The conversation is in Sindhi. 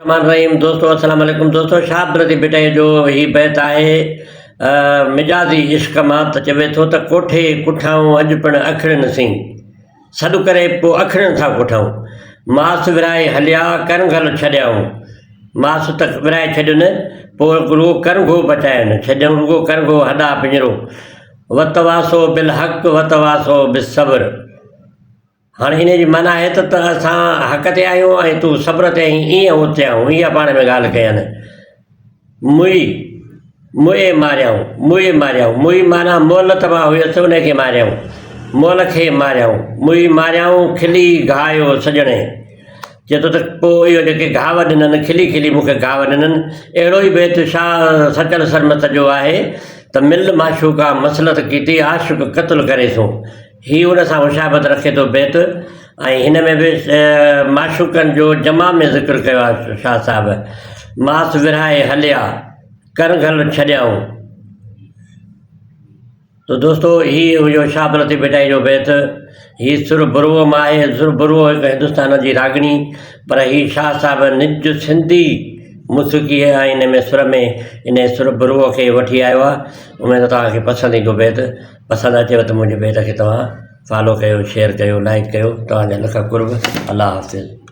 الرحمٰن الرحيم دوستو السلام عليڪم دوستو شاھ عبداللطيف ڀٽائي جو هي بيت آهي مجازي عشق مان ته چوي ٿو ته ڪوٺي ڪٺائون اڄ پڻ اکڙين سين سڏ ڪري پوء اکڙين سان ڪٺائون ماس ورهائي هليا ڪرنگهل ڇڏيائون ماس ته ورهائي ڇڏين پوء رڳو ڪرنگهو بچاين ڇڏيائون رڳو ڪرنگهو هڏا پڃرو وتواصو بالحق وتواصو بالصبر هاڻي انهيء جي معنيٰ آهي ته اسان حق تي آهيون ۽ تون صبر تي آهين، ائين اتي آهون، اها پاڻ ۾ ڳالهه ڪين. موئي، موئي ماريائون، موئي ماريائون، موئي معنيٰ مئل ته مان هيس انهيء کي ماريائون، مئل کي ماريائون، موئي ماريائون، کلي گهايو سڄڻي. چئي ٿو ته پوء اهو جيڪي گهاو ڏنن، کلي کلي مون کي گهاو ڏنن. اهڙو ئي بيت شاهه سچل سرمست جو آهي ته مل معشوقا مصلحت ڪيتي، عاشق قتل ڪريسون. هي ان سان مشابهت رکي ٿو بيت ۽ هن ۾ به معشوقن جو جمع ۾ ذڪر ڪيو آهي شاهه صاحب ماس ورهائي هليا ڪرنگهل ڇڏيائون تو دوستو هي هيو شاهه عبداللطيف ڀٽائي جو بيت هي سر بروو مان آهي سر بروو هڪ هندستان جي راڳڻي پر هي شاهه صاحب نج سنڌي موسيقي ۽ ان ۾ سر ۾ ان سر بروو کي وٺي آيو آهي اميد توهان کي پسند ايندو بيت پسند اچيو ته منهنجي پيج کي توهان فالو ڪيو شيئر ڪيو لائيڪ ڪيو توهان جا لک قرب الله حافظ.